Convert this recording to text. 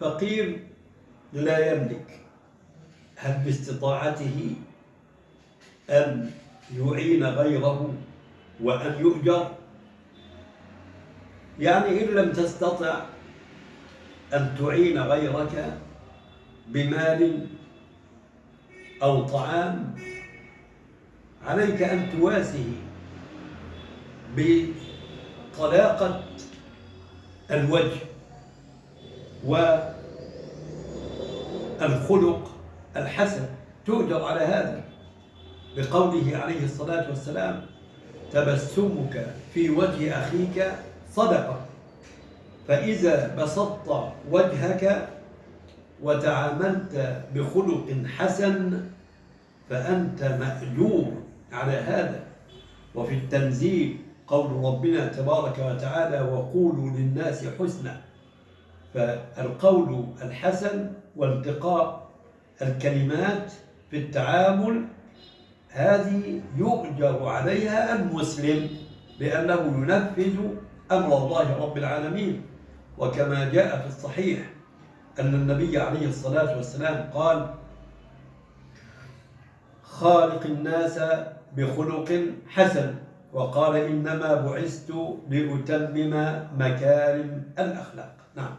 فقير لا يملك، هل باستطاعته أن يعين غيره وأن يؤجر؟ يعني إن لم تستطع أن تعين غيرك بمال أو طعام، عليك أن تواسيه بطلاقة الوجه والخلق الحسن، تؤجر على هذا، بقوله عليه الصلاة والسلام: تبسمك في وجه أخيك صدقة. فإذا بسطت وجهك وتعاملت بخلق حسن فأنت مأجور على هذا. وفي التنزيل قول ربنا تبارك وتعالى: وقولوا للناس حسنا. فالقول الحسن وانتقاء الكلمات في التعامل هذه يؤجر عليها المسلم، لأنه ينفذ أمر الله رب العالمين. وكما جاء في الصحيح أن النبي عليه الصلاة والسلام قال: خالق الناس بخلق حسن، وقال: إنما بعثت لأتمم مكارم الأخلاق. نعم.